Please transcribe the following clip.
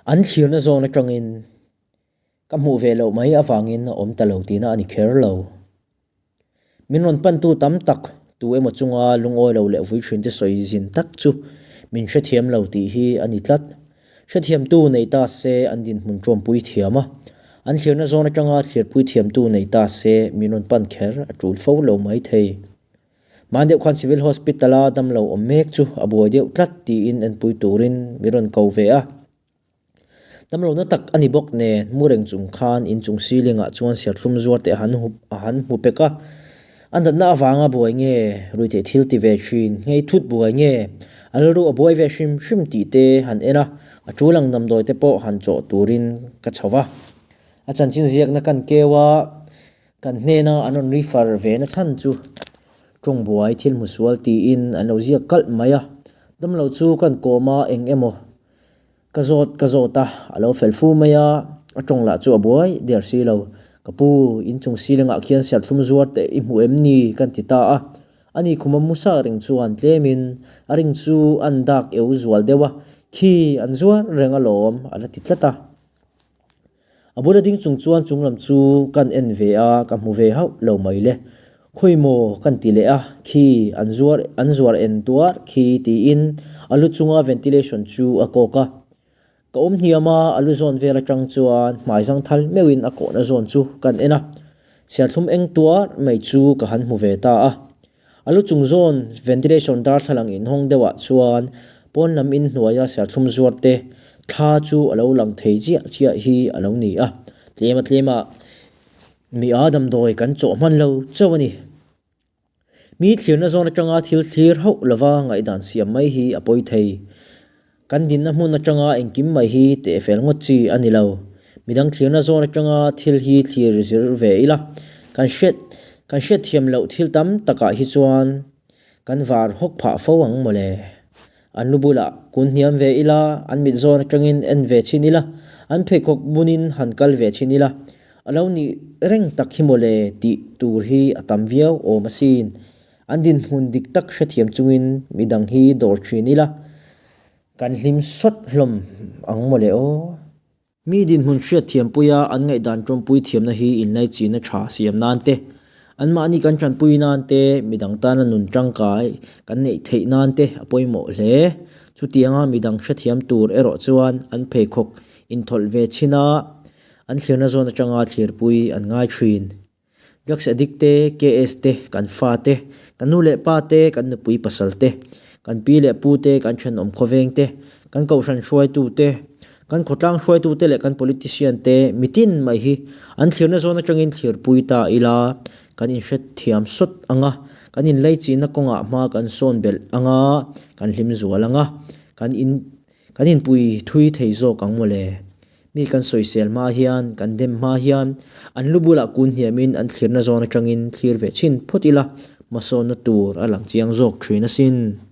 An thlirna zawn atangin ka hmuh ve loh mai avangin a awm ta lo tihna a ni kher lo. Min rawn pantu tam tak tu emaw chunga lungawi lo leh vui thin te sawi zin tak chu min hrethiam lo tih hi a ni tlat. Hrethiamtu nei ta se an dinhmun tawmpui thiam a, an thlirna zawn atanga thlirpui thiamtu nei ta se min rawn pan kher a tul fo lo mai thei. Hman deuh khan Civil Hospital-a damlo awm mek chu a buai deuh tlat tiin enpui turin min rawn ko ve a. Damlohna tak a ni bawk nen, mu reng chung khan inchung ceiling ah chuan serthlum zuar te a han a han hmu pek a. A natna avanga buai nge, ruihtheih thil ti ve thin, nghei thut buai nge, a rilru a buai ve hrim hrim tih te han en a, a tul ang damdawi te pawh han chawh turin ka chho va. A chanchin ziakna kan keu a, kan hnena an rawn refer ve na chhan chu tawng buai thil hmu sual tiin an lo ziak kalh mai a. Damlo chu kan kawm a eng emaw Ka zawt ka zawt a, a lo fel fu mai a, a tawng lah chu a buai der si lo. Ka pu, inchung silingah khian serthlum zuar teh i hmu em ni? kan ti ta a. Ani khuma Musa ring chuan tlemin a ring chu an dak eu zual deuh a, Khi, an zuar reng alawm, a la ti tlat a. A bula ding chung chuan chung lam chu kan en ve a, ka hmu ve hauh lo mai le. Khawi maw kan ti leh a, khi an zuar an zuar en tuar khi tiin a lu chunga ventilation chu a kawk a. Ka awm hniam a, a lu zawn vel atang chuan hmai zang thal meuhin a kawhna zawn chu kan en a. Serthlum eng tuar mai chu ka han hmu ve ta a. A lu chung zawn ventilation darthlalang inhawng deuhah chuan pawn lam inhnuaia serthlum zuar te thla chu a lo lang thei chiah chiah hi a lo ni a, tlema tlema mi a damdawi kan chawh hman lo chauh a ni. Mi thlirna zawn atanga thil thlir hauh lova ngaihdan siam mai hi a pawi thei. Kan dinna hmun atanga engkim mai hi tehfel ngawt chi a ni lo. Midang thlirna zawn atanga thil hi thlir zir ve ila, kan hriat kan hriatthiam loh thil tam takah hi chuan kan var hawk phah fo ang mawle. An lu bulah kun hniam ve ila, an mit zawn atangin en ve chhin ila, an pheikhawk bunin han kal ve chhin ila, a lo nih reng tak hi mawle tih tur hi a tam viau awm asin. An dinhmun dik tak hrethiam chungin midang hi dawr thin ila, kan hlim sawt hlawm ang mawle aw. Mi dinhmun hriatthiampuia an ngaihdan tawmpui thiamna hi inlaichihna tha siam nan te, anmahni kan tanpui nan te, midang tana nun tangkai kan neih theih nan te a pawimawh hle. Chutianga midang hrethiam tur erawh chuan an pheikhawk inthawlh ve chhin a, an thlirna zawn atanga thlirpui an ngai thin. Drugs addict te, KS te, kan fa te, kan nu leh pa te, kan nupui pasal te, kan pi leh pu te, kan thenawm khawveng te, kan kohhran hruaitu te, kan khawtlang hruaitu te leh kan politician te mitin mai hi an thlirna zawn atangin thlirpui ta ila kan inhrethiam sawt ang a, kan inleichihna kawngah hma kan sawn belh ang a, kan hlim zual ang a, kan in kan inpui thui thei zawk ang mawle. Mi kan sawisel hma hian, kan dem hma hian, an lu bulah kun hniamin an thlirna zawn atangin thlir ve chhin phawt ila, hmasawnna tur a lang chiang zawk thin asin.